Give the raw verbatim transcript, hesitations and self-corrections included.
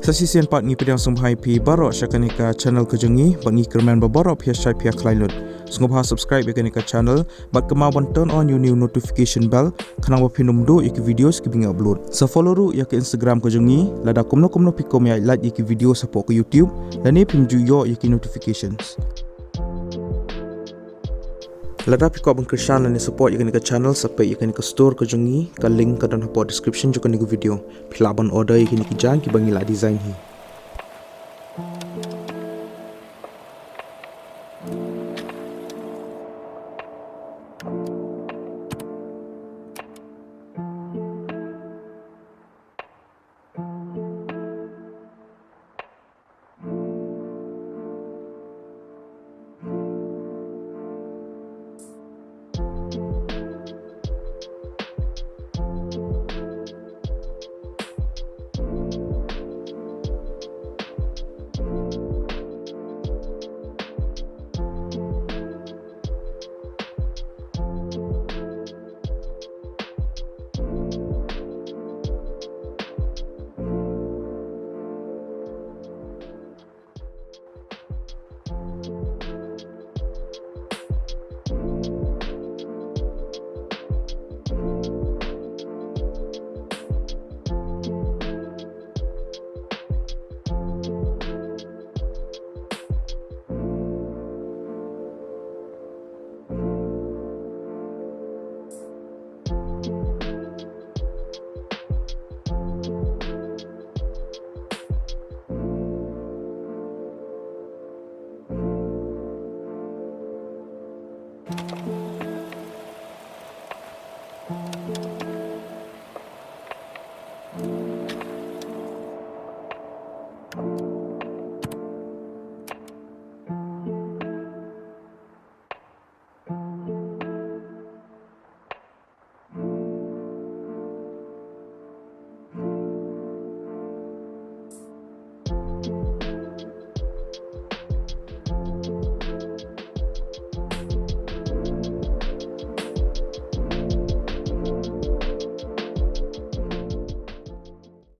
Sa shisien pat ngi pdiang sngewbha ïa phi baroh sha kane ka channel ka jong ngi, bad ngi kyrmen ba baroh phi ïa shait phi ïa khlaiñ lut. Sngewbha subscribe ïa kane ka channel, bad kynmaw ban turn on ïa une u notification bell, khnang ba phin ym duh ïa ki videos kiba ngi upload. Sa follow ruh ïa ka Instagram ka jong ngi, lada kumno kumno phi kwah ban ïa like ïa ki videos hapoh ka YouTube, lane phim ju ïoh ïa ki notifications. Lada phi kwah ban kyrshan lane support ïa kane ka channel, sa peit ïa kane ka store ka jong ngi, ka link ka don hapoh description jong kane ka video. Phi lah ban order ïa kine ki jaiñ kiba ngi la design hi.